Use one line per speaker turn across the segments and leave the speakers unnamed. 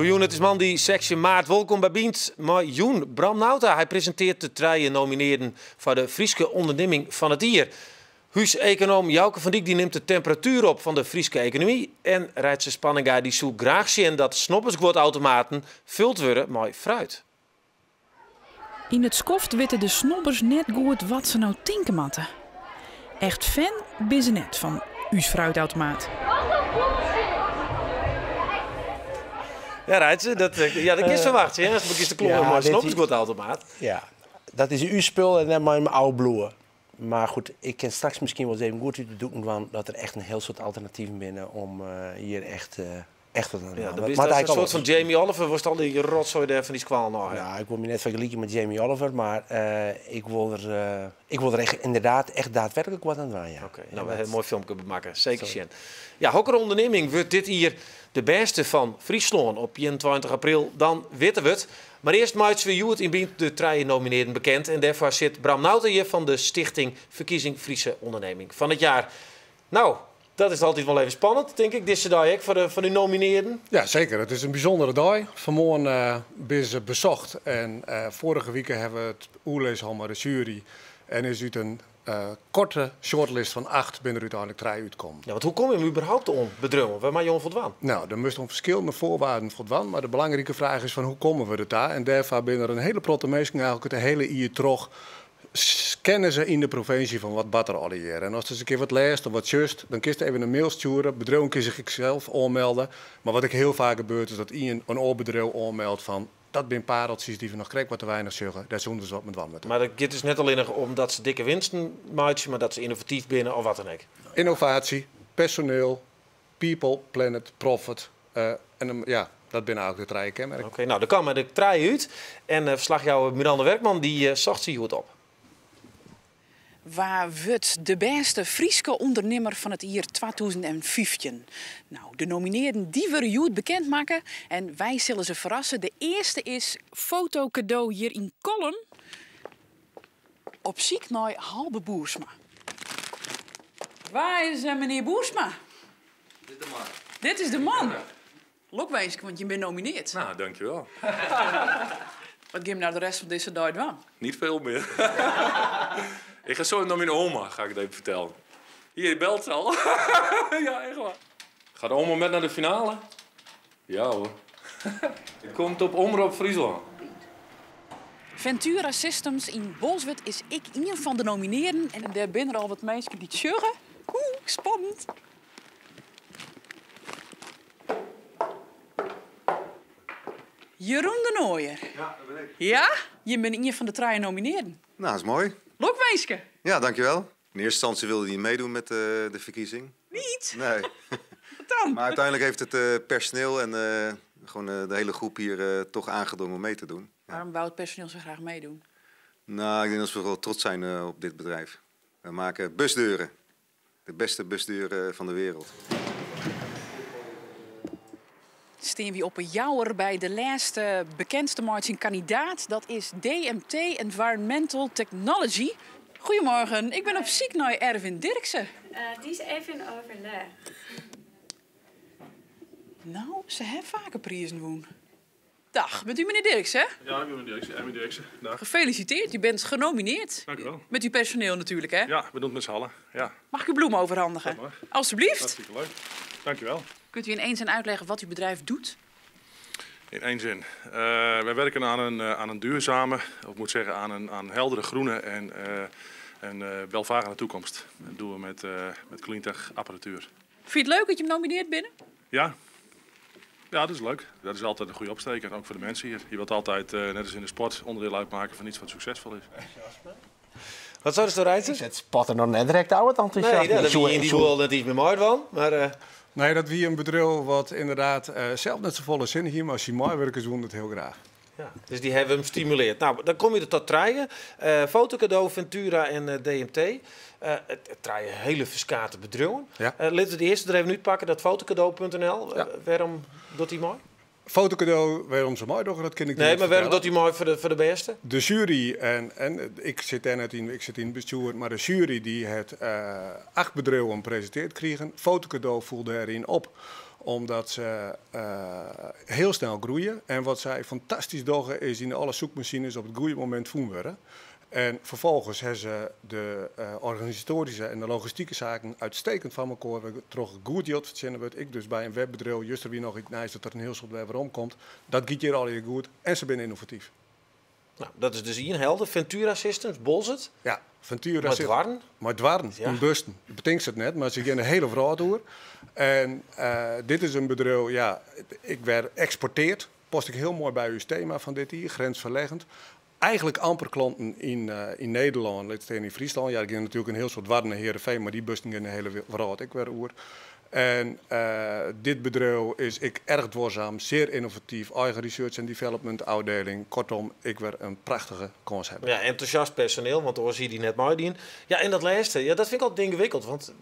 Goejûn, it is moandei 16 maart. Wolkom by Bynt. Mei jûn Bram Nauta. Hy presintearret de trije nominearden foar de Fryske ûndernimming fan it jier. Húsekonoom Jouke van Dyk dy nimt de temperatuer op fan de Fryske ekonomy. En Reitse Spanninga dy soe graach sjen dat snobbersguodautomaten fuld wurde mei fruit.
Yn it skoft witte de snobbers net goed wat se no tinke moatte. Echt fan binne se net fan ús fruitautomaat.
Ja, Reitse, dat, ja, dat kinst ferwachtsje, hè, ast begjinst te klommen
Ja,
mei
dit-
snobbersguodautomaat.
Ja, dat is ús spul en net mei him ôfbliuwe. Mar goed, ik kin straks miskien wol ris even goed út de doeken dwaan dat der echt in hiel soad alternativen binne om hjir echt, echt wat oan te
Ja,
dwaan.
dan bist
Moat
een
eigenlijk
soort
al
fan Jamie Oliver, wolst al dy rotsoai dêr fan dy skoallen ôf.
Ja, ik wol my net fergelykje mei Jamie Oliver, mar ik wol der echt, ynderdaad echt daadwerklik wat oan dwaan. Ja.
Oké, no, we hawwe in moai filmke makke, seker sjen. Ja, hokker ûndernimming wurdt dit jier de bêste fan Fryslân op 21 april? Dan witte we it. Mar earst meitsje we hjoed yn Bynt de trije nominearden bekend. En dêrfoar sit Bram Nauta hjir fan de Stichting Verkiezing Friese Onderneming van het Jaar. No, dat is altyd wol even spannend, tink ik, dizze dei ek foar de nominearden.
Ja, seker. It is in bysûndere dei. Fan 'e moarn binne se besocht en foarige wike hawwe we it oerlis hân mei de sjuery en is út in koarte shortlist fan acht binne der úteinlik trije útkommen.
Ja, want hoe komme je überhaupt oan bedriuwen? Wêr moatte je oan foldwaan?
No, der moast oan ferskillende foarwaarden foldwaan, mar de belangrike fraach is fan hoe komme we der ta? En dêrfoar binne der in hiele protte minsken eigentlik it hiele jier troch scanne se yn de provinsje fan wat bart der allegear. En ast ris in kear wat lêst of wat sjochst, dan kinst even in mail stjoere. Bedriuwen kinne sich ek sels oanmelde. Mar wat ek hiel faak gebeurt is dat ien in oar bedriuw oanmeldt fan dat binne pareltsjes dy't we noch krekt wat te weinich sjogge, dêr soene we wat mei dwaan moatte.
Mar it giet dus net allinnich om dat se dikke winsten meitsje, mar dat se ynnovatyf binne of wat dan ek.
Ynnovaasje, personeel, people, planet, profit. En dan, ja, dat binne eigentlik de trije kenmerken.
Oké, no, der kamen der trije út. En ferslachjouwer Miranda Werkman dy socht se hjoed op.
Wa wurdt de bêste Fryske ûndernimmer fan it jier 2015? No, de nominearden dy wurde hjoed bekend makke en wy sille se ferrasse. De earste is Fotocadeau hjir yn Kollum. Op syk nei Halbe Boersma. Wa is menear Boersma?
Dit is de man.
Dit is de man. Lokwinsk, want je binne nomineard.
No, dankjewel.
Wat gean je no de rest fan dizze dei dwaan?
Niet veel mear. Ik ga zo naar mijn oma, ga ik het even vertellen. Hier, je belt al. Ja, echt waar. Gaat oma met naar de finale? Ja hoor. Het komt op Omrop Fryslân.
Ventura Systems yn Bolsward is ek ien fan de nominearden. En dêr binne der al wat minsken dy't sjogge. Oeh, spannend. Jeroen de Nooijer.
Ja, dat ben ik.
Ja? Je bent een van de trije nominearden.
Nou, dat is moai.
Lokwinske.
Ja, dankjewel. In eerste instantie wilde hij meedoen met de verkiezing.
Niet?
Nee.
Wat dan?
Maar uiteindelijk heeft het personeel en gewoon de hele groep hier toch aangedrongen om mee te doen. Ja.
Waarom wou het personeel zo graag meedoen?
Nou, ik denk dat ze wel trots zijn op dit bedrijf. We maken busdeuren. De beste busdeuren van de wereld.
Stean we op 'e Jouwer by de lêste bekendste kandidaat. Dat is DMT Environmental Technology. Goedemorgen, ik ben op syk nei Erwin Dirksen.
Dy is even yn overleg.
No, se hawwe faker prizen wûn. Dag, bent u menear Dirksen?
Ja, ik ben menear Dirksen, Erwin Dirksen. Dag.
Gefeliciteerd, u bent genomineerd.
Dank u wel.
Met uw personeel natuurlijk, hè?
Ja, we doen het met z'n allen. Ja.
Mag ik uw bloem overhandigen?
Dat mag.
Alsjeblieft.
Hartstikke leuk. Dank u wel.
Kunt u in één zin uitleggen wat uw bedrijf doet?
In één zin. Wij werken aan een duurzame, of ik moet zeggen aan een heldere, groene en welvarende toekomst. Dat doen we met cleantech apparatuur.
Vind je het leuk dat je genomineerd bent?
Ja. Ja, dat is leuk. Dat is altijd een goede opsteker, ook voor de mensen hier. Je wilt altijd, net als in de sport, onderdeel uitmaken van iets wat succesvol is.
Wat zou dat rijden?
Het spat er nog net direct uit enthousiast.
Nee, dat wie in die
Zo-
boel net iets meer mooi van. Maar
Nee, dat wie een bedrijf wat inderdaad zelf net zo volle zin hier, maar als je meewerkers doen het heel graag.
Ja, dus die hebben hem gestimuleerd. Nou, dan kom je er tot trijen. Fotocadeau, Ventura en DMT. Het trije hele ferskate bedriuwen.
Ja.
Laten we de eerste er even uitpakken, dat fotocadeau punt N L.
Ja.
Waarom doet hij mooi?
Fotocadeau, waarom ze mooi doen, dat ken ik
Nee,
niet
maar waarom
vertellen.
doet hij mooi voor de beste?
De jury, en ik zit daar net in, ik zit in het bestuur, maar de jury die het 8 bedrijven presenteerd kregen, Fotocadeau voelde erin op. Omdat se hiel snel groeie. En wat sy fantastysk dogge is yn alle zoekmachines op it goede momint fûn wurde. En ferfolgens ha se de organisatoaryske en de logistike saken uitstekend foar mekoar, wêrtroch goed jild fertsjinne wurdt. Ek dus by in webbedriuw, juster wie noch it nijs dat der in hiel soad wer werom komt. Dat giet hjir allegear goed en se binne ynnovatyf.
Nou, dat is dus ien helder. Ventura Systems, Boalsert.
Ja, Ventura
Mei doarren.
Mei doarren, yn bussen. Betinkst it net, mar se gean de hiele wrâld oer. En dit is in bedriuw, ja, ek wer eksporteart. Past ek hiel moai by ús tema fan dit jier, grensverleggend. Eigenlik amper klanten yn Nederlân, lit stean yn Fryslân. Ja, der gean natuerlik in hiel soad doarren nei Heerenveen, mar dy bussen gean de hiele wrâld ek wer oer. En dit bedriuw is ek erg duorzaam, zeer ynnovatyf, eigen research en development ôfdieling. Kortom, ek wer in prachtige kânshebber.
Ja, entûsjast personeel, want oars hie dy net meidien. Ja, en dat lêste, ja, dat fyn ik altyd yngewikkeld, want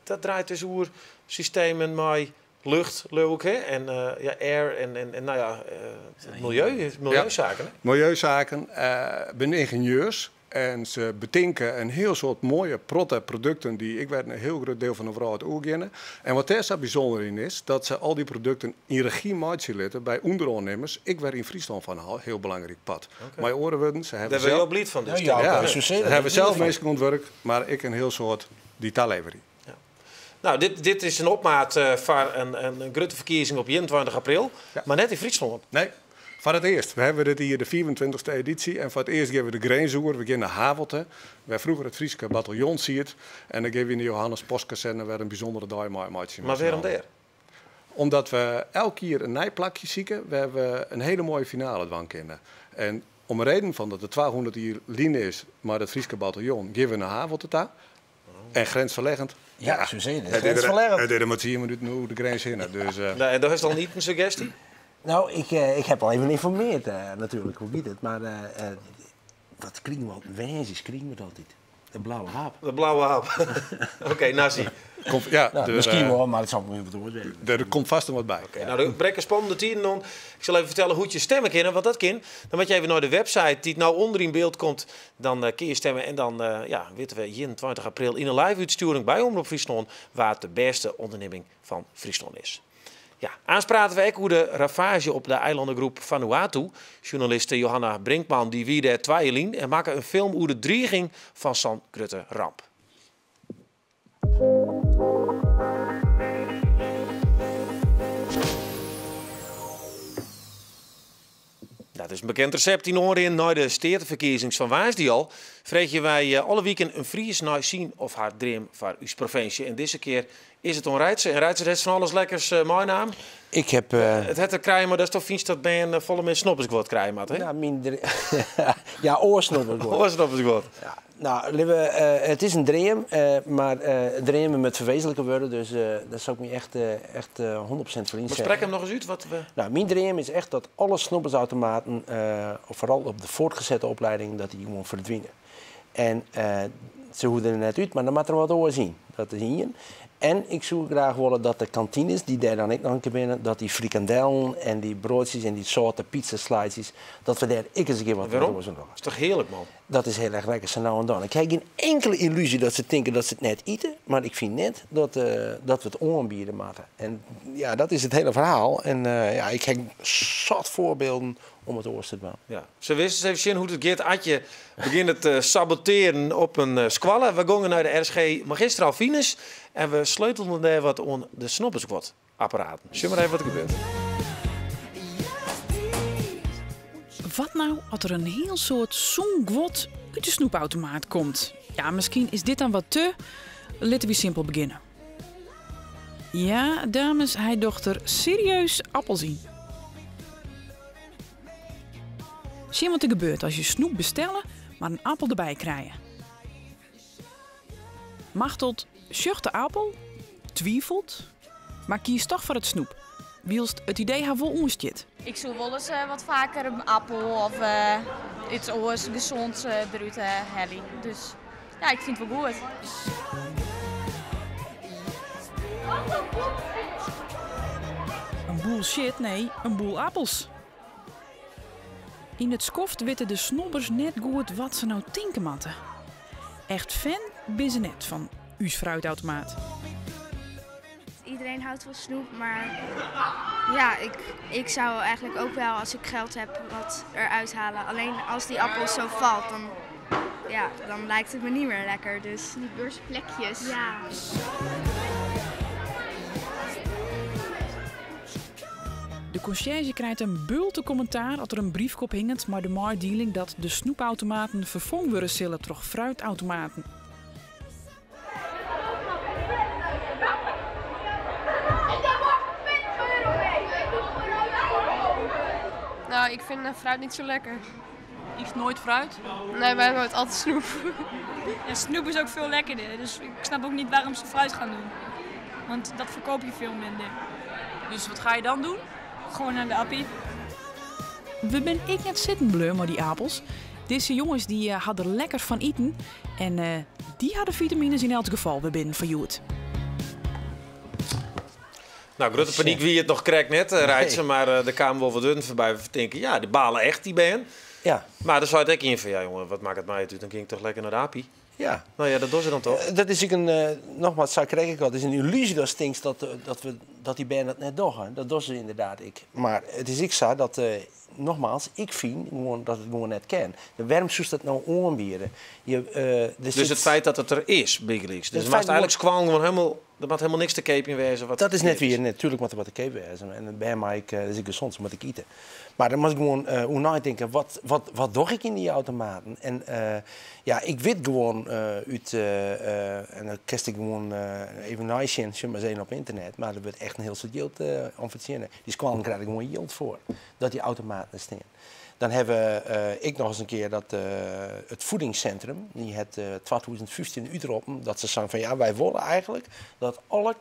dat draait dus oer systemen mei lucht, leau ik, hè? En ja, air en nou ja, miljeu, miljeusaken.
Ja, miljeusaken. Binne yngenieurs en se betinke in hiel soad moaie protte produkten dy't ek wer in hiel grut diel fan de wrâld oergeane. En wat dêr sa bysûnder yn is, dat se al dy produkten yn regy meitsje litte by ûnderoannimmers, ek wer yn Fryslân fan in hiel belangryk part. Mei oare wurden, se hawwe
Dêr wurde jo bliid fan dus.
Ja, se hawwe sels minsken oan it wurk, mar ek in hiel soad dy't taleverje.
Ja. Nou, dit is in opmaat foar in grutte ferkiezing op 21 april, mar net yn Fryslân.
Nee, foar it earst. We hawwe dit jier de 25ste edysje en foar it earst gean we de grins oer. We gean nei Havelte, wêr froeger it Fryske bataljon siet. En dan gean we yn de Johannes Postkazerne wer in bysûndere dei meimeitsjen.
Mar wêrom dêr?
Omdat we elk jier in nij plakje sykje wêr we in hiele moaie finale dwaan kinne. En om 'e reden fan dat it 200 jier lyn is mei dat Fryske bataljon, gean we nei Havelte ta. En grensverleggend.
Ja, zo zie je het. Grensverleggend.
Het deed er maar 10 minuten oer de grens hinne. Dus,
Nou, en daar is dan niet een suggestie?
Nou, ik heb al even geïnformeerd natuurlijk, hoe giet it. Mar wat krigen we altijd? Wêzjes krigen we dat altyd. De blauwe hap.
De blauwe hap. Oké, nasi.
Komt, ja,
Nou,
dus,
miskien wol, mar it sil wol wat oars wêze.
Der komt fêst noch wat by.
Oké, nou, der brekke spannende tiden oan. Ik sil even fertelle hoe't je stimme kinne, want dat kin. Dan moatte je even nei de website dy't no ûnder yn byld komt. Dan kinne je stimme en dan ja, witte we 21 april yn in live útstjoering by Omrop Fryslân wa't de bêste ûndernimming fan Fryslân is. Ja, aanst prate we ek oer de ravaazje op de eilannegroep Vanuatu. Sjoernaliste Johanna Brinkman dy wie dêr 2 jier lyn en makke in film oer de driging fan sa'n grutte ramp. Dat is in bekend resept yn oanrin nei de steateferkiezings fan woansdei al. Freegje wy alle wiken in Fries nei syn of har dream foar ús provinsje. En dizze kear is it oan Reitse. En Reitse hat fan alles lekkers meinaam.
Ik heb,
It hat te krijen, mar datsto fynst dat bern folle mear snobbersguod krije moatte, hè?
Ja, ja, oar snobbersguod.
Oar snobbersguod.
Ja. Nou, lieve, it is in dream, mar dreamen moat ferwezenlike wurde, dus dêr sil ik my echt 100% foar
Mar
ynsetten.
sprek him noch ris út wat we.
Nou, myn dream is echt dat alle snobbersautomaten, foaral op de voortgezette opleiding, dat dy gewoan ferdwine. En se hoege der net út, mar dan moat der wat oars yn. Dat is ien. En ik soe graach wolle dat de kantines, dy't dêr dan ek noch in kear binne, dat dy frikandellen en dy broadsjes en dy sâlte pizzaslices, dat we dêr ek ris in kear wat
Wêrom?
oars oan dogge.
Dat is toch hearlik, man?
Dat is hiel erch lekker, sa no en dan. Ik ha gjin inkele yllúzje dat se tinke dat se it net ite, mar ik fyn net dat we it oanbiede moatte. En ja, dat is it hiele ferhaal. En ja, ik ha sat foarbylden om it oars te dwaan.
Ja. Se wist ris even sjen hoe't it giet as je begjinne te sabotearjen op in skoalle. We gongen nei de RSG Magister Alvinus en we sleutelen dêr wat oan de snobbersguodapparaten. Sjoch mar even wat der gebeurt.
Wat no as der in hiel soad sûn guod út de snoepautomaat komt? Ja, miskien is dit dan wat te. Litte we simpel begjinne. Ja, dames, hy docht der serieus appels yn. Sjen wat der gebeurt as je snoep bestelle, mar in appel derby krije. Machteld sjocht de appel, twivelet, mar kiest dochs foar it snoep. Wylst it idee har wol oanstiet.
Ik soe wolris wat faker in appel of yts oars gesûns derút helje. Dus ja, ik fyn it wol goed.
In boel shit, nee, in boel appels. Yn it skoft witte de snobbers net goed wat se no tinke moatte. Echt fan binne se net fan ús fruitautomaat.
Iedereen
Iedereen houdt van snoep, maar ja, ik, ik zou eigenlijk ook wel als ik geld heb wat eruit halen. Alleen als die appel zo valt, dan, ja, dan lijkt het me niet meer lekker. Dus
Die beursplekjes.
ja.
De conciërge krijgt in bulte kommentaar as der in briefkop hinget mei de meidieling dat de snoepautomaten ferfongen wurde sille troch fruitautomaten.
Ik heb morgen 20 euro mee.
Nou, ik vind fruit niet zo lekker.
Eatst noait fruit?
Nee, wij hebben het altijd snoep.
En snoep is ook veel lekkerder, dus ik snap ook niet waarom ze fruit gaan doen. Want dat verkoop je veel minder.
Dus wat ga je dan doen?
Gewoon naar de appie.
We binne ek net sitten bleaun mei dy apels. Dizze jonges dy ha der lekker fan iten. En dy ha de fitamines yn elts gefal wer binnen foar hjoed.
Nou, grutte panyk wie it noch krekt net, Reitse, mar der kamen wol wat wurden foarby. We tinke, ja, dy bale echt, dy bern. Mar der sei ek ien fan, ja jonge, wat makket my it út, dan gean ik toch lekker nei de appie. Nou ja, dat dogge se dan toch?
Dat is ek in, nogmaals, sa krij ik al, it is in yllúzje datst tinkst dat dy bern dat net dogge. Dat dogge se ynderdaad ek. Mar it is ek sa dat, nogmaals, ik fyn gewoan dat it gewoan net kin. De wêrom soest dat no oanbiede? Je, der
Dus
sit
it feit dat it der is, bygelyks. Dus
It
moatst
feit
eigenlik skoallen gewoan hielendal, der moat hielendal niks te keapjen wêze wat
Dat is net
ferkeard is.
wier. Natuerlik moat der wat te keap wêze. En bern mei ek, is ek gesond, se moatte ek ite. Mar dan moatst gewoan oer neitinke, wat doch ik yn dy automaten? En ja, ik wit gewoan út, en dan kinst ek gewoan even neisjen, sjoch mar ris even op ynternet, mar der wurdt echt in hiel soad jild oan fertsjinne. Dy skoallen krije der gewoan jild foar, dat dy automaten der stean. Dan hawwe we ek noch ris in kear dat it voedingscentrum, dy hat 2015 útroppen dat se seinen fan ja, wy wolle eigenlik dat alle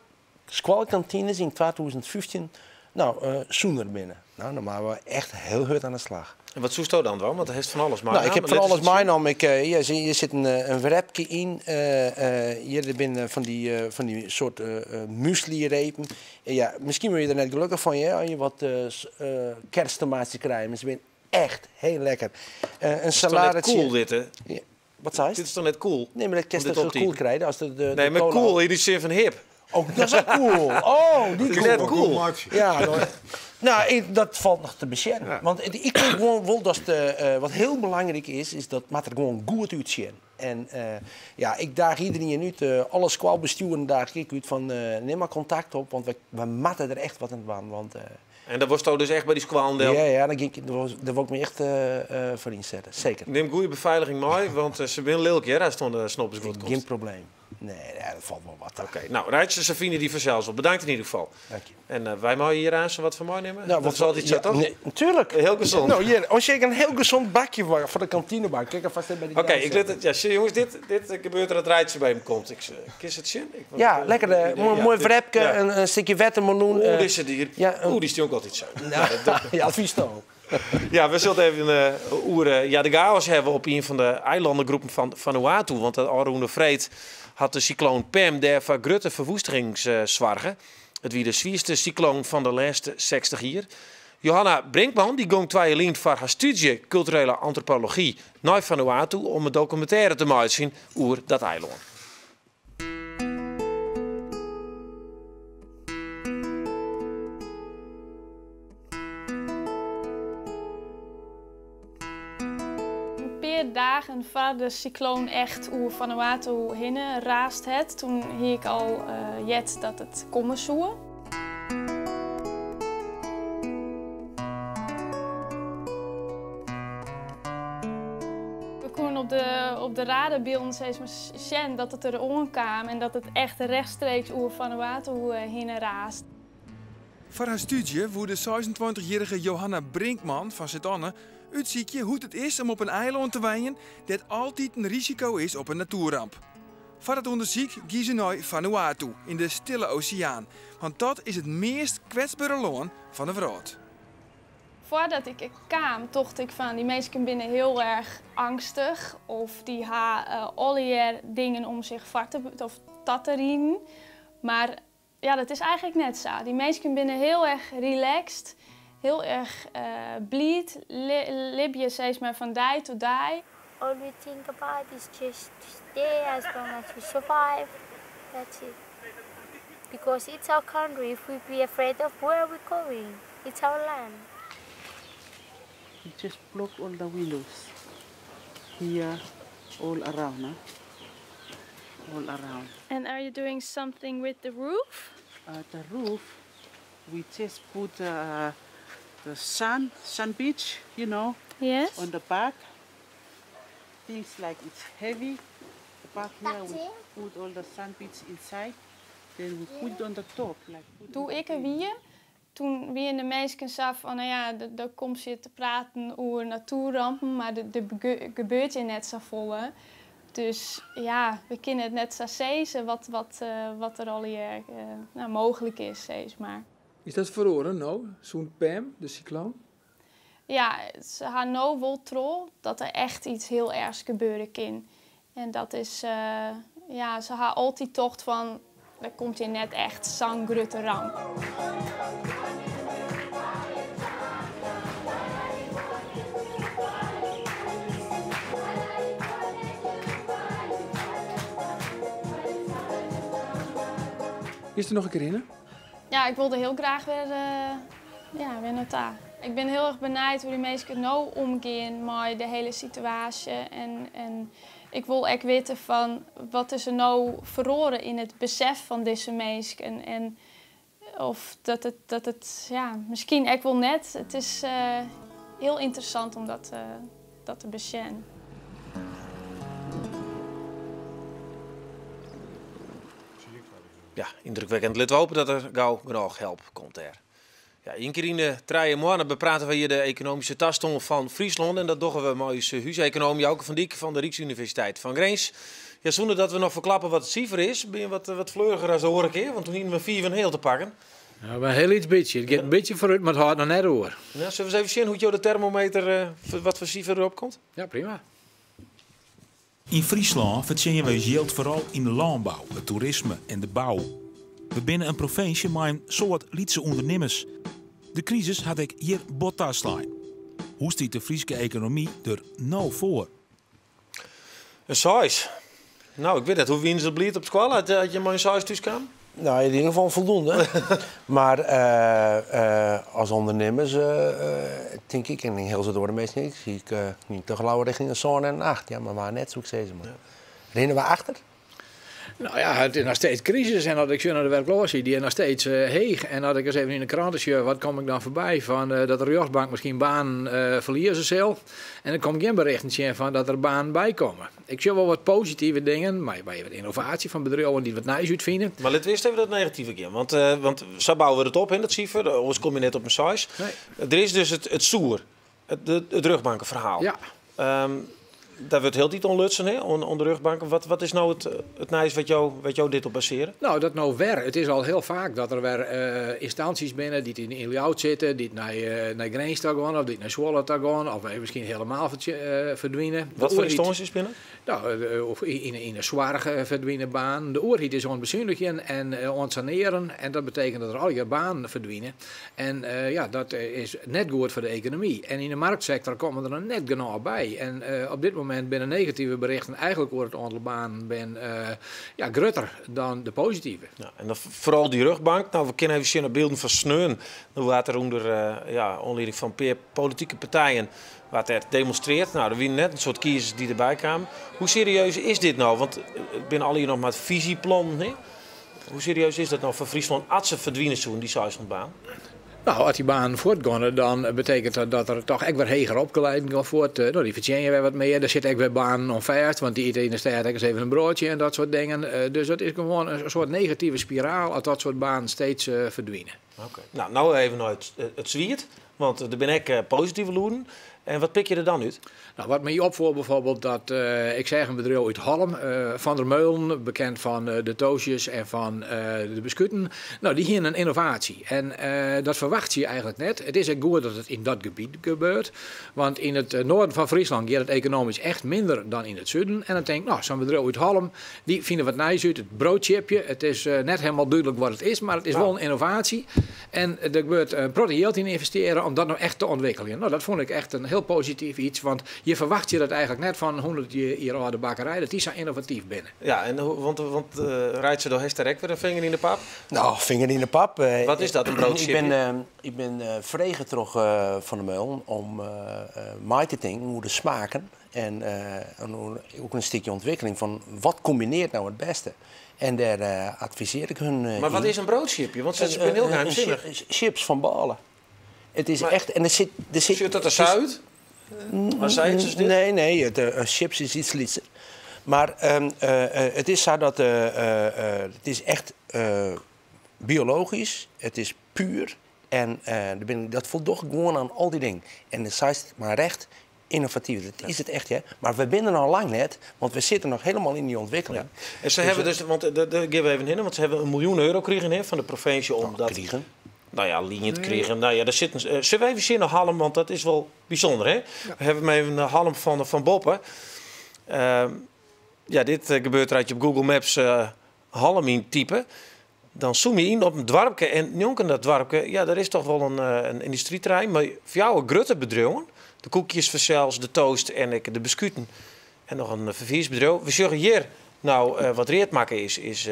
skoalkantines yn 2015 no sûner binne. Nou, dan moatte we echt hiel hurd oan de slach.
En wat soesto dan dwaan? Want do hast fan alles
Nou, ik
meinaam.
ha fan
Lit
alles
ris sjen.
meinaam. Ik, hjir, hjir sit in wrapke yn. Hjir binne fan dy soart muesli-repen. Ja, miskien wurde je der net gelokkich fan, hear, as je wat kersttomaatjes krije. Mar se binne echt hiel lekker. In
Dat is toch net
saladetje.
cool, dit, hè?
Ja. Wat seist?
Dit is toch net cool?
Nee, mar dat kinst
Om dit
toch
op te
cool
iten?
krije als de
Nee, mar
cola
cool in de sin fan hip.
Oh, dat is ook cool. Oh, die
Dat is
cool.
net cool.
Ja, nou, nou, ik, dat falt noch te besjen. Want ik fyn gewoan wol dat de, wat hiel belangryk is, is dat moat der gewoan goed útsjen. En ja, ik daagje iderien út, alle skoalbestjoeren daagje ik út fan, nim mar kontakt op, want we moatte der echt wat oan dwaan. Want,
En dan wurdsto dus echt by dy skoallen del?
Ja, ja, dan gean ik, dêr wol ik my echt foar ynsette, seker.
Nim goede befeiliging mei, want se binne lilk, hear, ast oan de snobbersguod komst.
Gjin probleem. Nee, nee, dat falt wol wat.
Oké, nou, Reitse, se fine dy fansels wol. Bedankt yn ieder gefal.
Dank je.
En wy meie hjir aanst wat fan meinimme?
Nou,
dat is altyd sa,
ja,
toch?
Nee, natuerlik.
Hiel gesond.
Nou, hjir, as ik in hiel gesond bakje foar de kantinebak. Kijk alvast even by de
Oké, ik lit it, ja, sjoch, jonges, dit gebeurt der as Reitse by him komt. Ik kin it sjen? Ik, want,
Ja, lekker,
ja,
moai
dit,
wrapke,
ja.
in stikje wettermeloen.
Oeh, dizze dier.
Ja, een
Oeh, dy stonk altyd sa.
Nou,
Ja, dat
ja, advys toch.
Ja, we zullen even oer ja, de chaos hebben op een van de eilandengroepen van Vanuatu. Want de ôfrûne freed hat de sykloan Pam dêr foar grutte ferwoestigings soarge. It wie de swierste sykloan fan de lêste 60 jier. Johanna Brinkman dy gong 2 jier lyn foar har stúdzje kulturele antropology nei Vanuatu om in dokumintêre te meitsjen oer dat eilân.
In pear dagen foar de sykloan echt oer Vanuatu hinne raasd hat, doe hie ik al heard dat it komme soe. We koene op de radarbylden steeds mar sjen dat it der oankaam en dat it echt rechtstreeks oer Vanuatu hinne raasd.
Foar har stúdzje woe de 26-jierrige Johanna Brinkman fan Sint-Anne útsykje hoe't it is om op in eilân te wenjen dêr't altyd in risiko is op in natoerramp. Foar dat ûndersyk gie se nei Vanuatu yn de Stille Oseaan, want dat is it meast kwetsbere lân fan de wrâld.
Foardat ik kaam, tocht ik fan dy minsken binne hiel erch eangstich of dy ha allegear dingen om sich foar te of ta te rieden. Mar ja, dat is eigenlik net sa. Dy minsken binne hiel erch relaxed, hiel erch bliid, libje steeds mar fan dei ta dei.
All we think about is just stay as long as we survive. That's it.
Because it's our country, if we be afraid of where are we going? It's our land.
We just block all the windows here, all around, huh? All around.
And are you doing something with the roof?
The roof, we just put the sun beach
Yes.
on the back. Things like it's heavy. The back here, we put all the sun beach inside. Then we put it on the top. Like put
Doe't ik der wie, doe wiene de minsken sa fan, no ja, der komt se te praten oer natoerrampen, mar der gebeurt hjir net safolle. Dus ja, we kinne it net sa sizze wat der allegear no, mooglik is, sis mar.
Is dat feroare no, sûnt Pam, de sykloan?
Ja, se ha no wol troch dat der echt yts hiel erchs gebeure kin. En dat is, ja, se ha altyd tocht fan, der komt hjir net echt sa'n grutte ramp.
Is der noch in kear hinne?
Ja, ik wol der hiel graach ja, wer nei ta. Ik bin hiel erch benijd hoe't dy minsken no omgean mei de hiele situaasje. En ik wol ek witte fan wat is der no feroare yn it besef fan dizze minsken. En of dat it, ja, miskien ek wol net. It is hiel ynteressant om dat te besjen.
Ja, yndrukwekkend. Litte we hoopje dat der gau genôch help komt dêr. Ja, ien kear yn de 3 moanne beprate we hjir de ekonomyske tastân fan Fryslân. En dat dogge we mei ús húsekonoom Jouke van Dyk fan de Ryksuniversiteit fan Grins. Ja, sûnder dat we noch ferklappe wat it sifer is, binne je wat fleuriger as de oare kear, want doe hiene we 5,5 te pakken.
Ja, mar in hiel lyts bytsje. It giet in bytsje foarút, mar it hâldt noch net oer.
Ja, sille we ris even sjen hoe't jo de termometer, wat foar sifer derop komt?
Ja, prima.
Yn Fryslân fertsjinje wy ús jild foaral yn de lânbou, it toerisme en de bou. We binne in provinsje mei in soad lytse ûndernimmers. De krisis hat ek hjir bot taslein. Hoe stiet de Fryske ekonomy der no foar?
In 6. No, ik wit net, hoe wiene se bliid op skoalle as je mei in 6 thús kaam?
No, yn ieder gefal foldoende. Mar as ûndernimmers tink ik, en hiel soad oare minsken ek, sil ik dochs leaver rjochting in 7 en in 8. Ja, mar mar net, soe ik sizze. Mar rinne we achter?
No ja, it is noch steeds krisis. En as ik sjoch nei de wurkleasheid, dy is noch steeds heech. En as ik ris even yn de krante sjoch, wat kom ik dan foarby? Fan, dat de rjochtbank miskien banen ferlieze sil. En der komme gjin berjochten tsjin fan dat der banen by komme. Ik sjoch wol wat positive dingen, mar by wat ynnovaasje fan bedriuwen dy't wat nijs útfine.
Mar litte we earst even dat negative gean. Want sa bouwe we it op yn dat sifer, oars komme je net op in 6.
Nee.
Der is dus it soer, it rjochtbankenferhaal.
Ja.
Dêr wurdt hieltyd oan lutsen, hè, oan de rjochtbanken. Wat is no it nijs wêr't jo dit op basearje?
No, dat no wer. It is al hiel faak dat der wer ynstânsjes binne dy't yn Ljouwert sitte, dy't nei Grins ta gean of dy't nei Zwolle ta gean of miskien hielendal ferdwine.
Wat foar ynstânsjes binne?
No, of yn de soarch ferdwine banen. De oerheid is oan it besunigjen en oan it sanearjen. En dat betekent dat der allegear banen ferdwine. En ja, dat is net goed foar de ekonomy. En yn de marktsektor komme der noch net genôch by. En op dit momint binne negative berjochten eigentlik oer it oantal banen bin, ja, grutter dan de positive.
Ja, en dan foaral dy rjochtbank. No, we kinne even sjen op bylden fan sneon. No waard der ûnder ja, oanlieding fan in pear politike partijen waard der demonstrearre. No, der wiene net in soad kiezers dy't derby kamen. Hoe serieus is dit no? Want it binne allegear noch mar fyzjeplannen. Hè? Hoe serieus is dat no foar Fryslân as se ferdwine soene, dy 600 banen?
No, as dy banen fuortgeane, dan betekent dat dat der dochs ek wer heger opgeleiden gean fuort. No, dy fertsjinje wer wat mear. Der sitte ek wer banen oan fêst, want dy ite yn de stêd ek ris even in broadsje en dat soart dingen. Dus dat is gewoan in soart negative spiraal as dat soart banen steeds ferdwine.
Oké. No even nei it swiet, want der binne ek positive lûden. En wat pik je der dan út?
No, wat my opfoel byfoarbyld, dat ik seach in bedriuw út Hollum, Van der Meulen, bekend fan de toastjes en fan de beskuten. No, dy hiene in ynnovaasje. En dat ferwachtsje je eigentlik net. It is ek goed dat it yn dat gebiet gebeurt. Want yn it noarden fan Fryslân giet it ekonomysk echt minder dan yn it suden. En dan tink ik, no, sa'n bedriuw út Hollum, dy fine wat nijs út. It broodchipje, it is net hielendal dúdlik wat it is, mar it is wol in ynnovaasje. En der wurdt in protte jild yn ynvestearre om dat no echt te ûntwikkeljen. No, dat fûn ik echt in hiel hiel posityf iets, want je ferwachtsje dat eigentlik net fan in 100 jier âlde bakkerij, dat dy sa ynnovatyf binne.
Ja, en want, want Reitse, do hast dêr ek wer in finger yn de pap?
No, finger yn de pap.
Wat is dat, in broodchipje?
Ik bin frege troch Van der Meulen om mei te tinken oer de smaken en ek in stikje ûntwikkeling fan wat kombinearret no it bêste. En dêr advisearje ik hun
Mar wat
yn.
is in broodchipje? Want se binne hiel geheimsinnich.
Chips fan bôle. It is echt, en der sit, der sit,
Sjocht dat der sa út? Mar sei it dit?
Nee, nee, it, chips is iets lytser. Mar it is sa dat it is echt biologysk, it is puer en dat foldocht gewoan oan al dy dingen. En do seist mar recht ynnovatyf, dat is it echt, hè. Mar we binne der noch lang net, want we sitte noch hielendal yn dy ûntwikkeling.
Ja. En se hawwe dus, want dêr geane we even hinne, want se hawwe in miljoen euro krigen, hè, fan de provinsje om dat...
Krigen?
No ja, liend krigen. No ja, der sit in, sille we even sjen nei Hallum, want dat is wol bysûnder, hè? We hawwe him even Hallum fan boppe. Ja, dit gebeurt der as je op Google Maps Hallum yntype. Dan zoom je yn op in doarpke en njonken dat doarpke, ja, der is toch wol in yndustryterrein mei fjouwer grutte bedriuwen. De koekjes fansels, de toast en ek de beskuten en noch in ferfiersbedriuw. We sjogge hjir no wat read makke is, is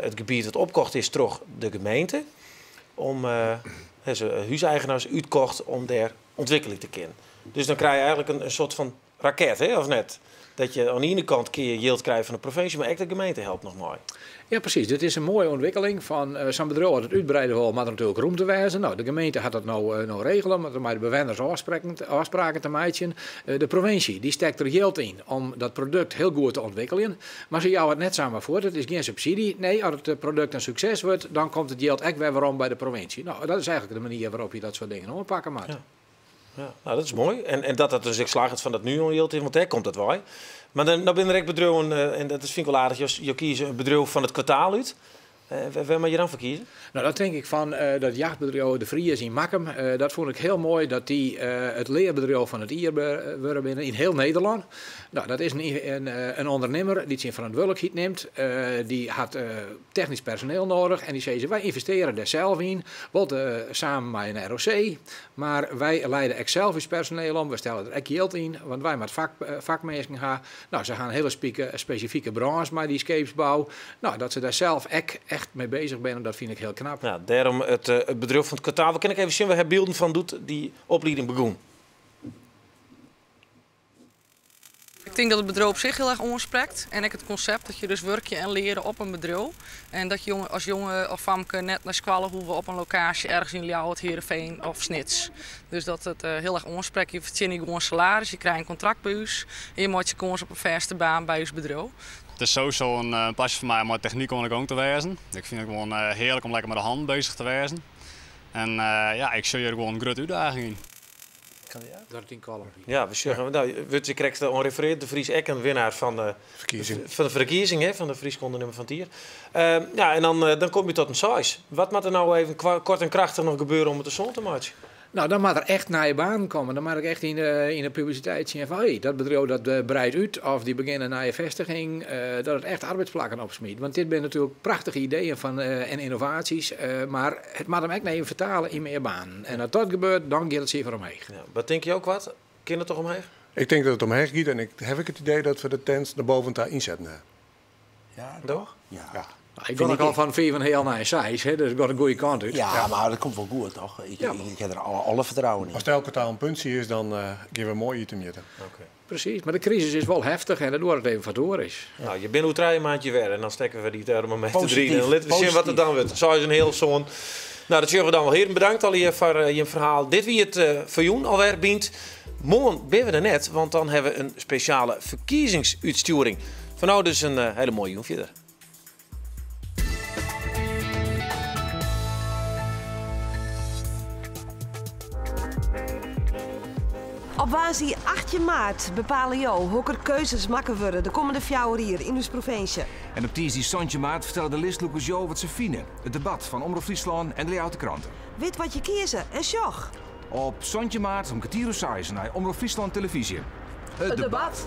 it gebiet dat opkocht is troch de gemeente. Om se húseigeners útkocht om dêr ûntwikkelje te kinnen. Dus dan krije je eigentlik in soart fan raket, hè, of net? Dat je oan de iene kant kinne je jild krije fan de provinsje, mar ek de gemeente helpt noch mei.
Ja, presys. Dit is in moaie ûntwikkeling fan sa'n bedriuw. As it útbreide wol, moat der natuerlik rûmte wêze. No, de gemeente hat dat no regele om mei de bewenners ôfspraken te meitsjen. De provinsje dy stekt der jild yn om dat produkt hiel goed te ûntwikkeljen. Mar se jouwe it net samar fuort. It is gjin subsydzje. Nee, as it produkt in sukses wurdt, dan komt it jild ek wer werom by de provinsje. No, dat is eigentlik de manier wêrop't je dat soart dingen oanpakke moatte.
Ja. Ja, no, dat is moai. En dat dat dus ek slagget fan dat Nuon jild is, want dêr komt dat wei. Mar dan, no binne der ek bedriuwen, en dat fyn ik wol aardich, jo kieze in bedriuw fan it kwartaal út. Wêr moatte je dan foar kieze?
No, dat tink ik fan dat jachtbedriuw De Vries yn Makkum. Dat fûn ik hiel moai dat dy it learbedriuw fan it jier wurde binne yn hiel Nederlân. No, dat is in ûndernimmer dy't syn ferantwurdlikheid nimt. Dy hat technysk personeel nedich en dy sizze wy ynvestearje dêr sels yn, wol samen mei in ROC. Mar wy leide ek sels ús personeel om, we stelle der ek jild yn, want wy moatte fakminsken ha. No, se ha in hiele spesifike brânsj mei dy skeepsbou. No, dat se dêr sels ek echt mei bezich binne, dat fyn ik hiel knap.
Ja, dêrom it bedriuw fan it kwartaal. We kinne ek even sjen, we ha bylden fan doe't dy oplieding begûn.
Ik tink dat it bedriuw op sich hiel erch oansprekt en ek it konsept dat je dus wurkje en leare op in bedriuw. En dat je as jonge of famke net nei skoalle hoege op in lokaasje ergens yn Ljouwert, Heerenveen of Snits. Dus dat it hiel erch oansprekt. Je fertsjinje gewoan salaris, je krije in kontrakt by ús en je meitsje kâns op in fêste baan by ús bedriuw.
It is sowieso in pasje foar my om mei technyk oan de gong te wêzen. Ik fyn it gewoan hearlik om lekker mei de hannen bezich te wêzen. En ja, ik sjoch hjir gewoan in grutte útdaging yn.
Dat it yn Kollum wie.
Ja, we sjogge, no, wurdt der krekt oan refereard. De Vries ek in winnaar fan de
Ferkiezing.
Fan de ferkiezing, hè, fan de Fryske ûndernimmer fan it jier. Ja, en dan komme je tot in seis. Wat moat der no even kort en krachtich noch gebeure om it in sân te meitsjen?
No, dan moat der echt nije banen komme. Dan moat ik echt yn de publisiteit sjen fan, hey, dat bedriuw dat breidt út of dy begjinne in nije festiging, dat it echt arbeidsplakken opsmyt. Want dit binne natuerlik prachtige ideeën en ynnovaasjes, mar it moat him ek even fertale yn mear banen. En as dat gebeurt, dan giet it sifer omheech.
Ja, wat tinke jo koart? Kin it toch omheech?
Ik tink dat it omheech giet en ik haw ek it idee dat we de tent nei boven ta ynsetten ha.
Ja,
toch?
Ja.
Ja.
No, ik gie al fan fiif en heal nei seis, hè, dus it giet de goede kant út.
Ja, mar dat komt wol goed, toch? Ik ha der alle fertrouwen yn.
As it elke kwartaal in puntsje is, dan geane we moai temjitte.
Oké.
Presys, mar de krisis is wol heftich en dat duorret even foar't it oer is.
No, je binne oer trije maandje wer en dan stekke we dy termometer
Posityf,
deryn en litte we sjen wat it dan wurdt. Seis en heal sân. No, dat sjogge we dan wol. Hearen, bedankt allegear foar jim ferhaal. Dit wie it foar jûn alwer, Bynt. Moarn binne we der net, want dan hawwe we in spesjale ferkiezingsútstjoering. Foar no dus in hiele moaie jûn fierder.
Op woansdei 18 maart bepale jo hokker keuzes makke wurde de kommende 4 jier yn ús provinsje.
En op tiisdei 17 maart fertelle de listlûkers jo wat se fine. It debat fan Omrop Fryslân en de Ljouwerter Krante.
Wit wat je kieze en sjoch!
Op 17 maart om kertier oer seis nei Omrop Fryslân Televyzje.
It debat.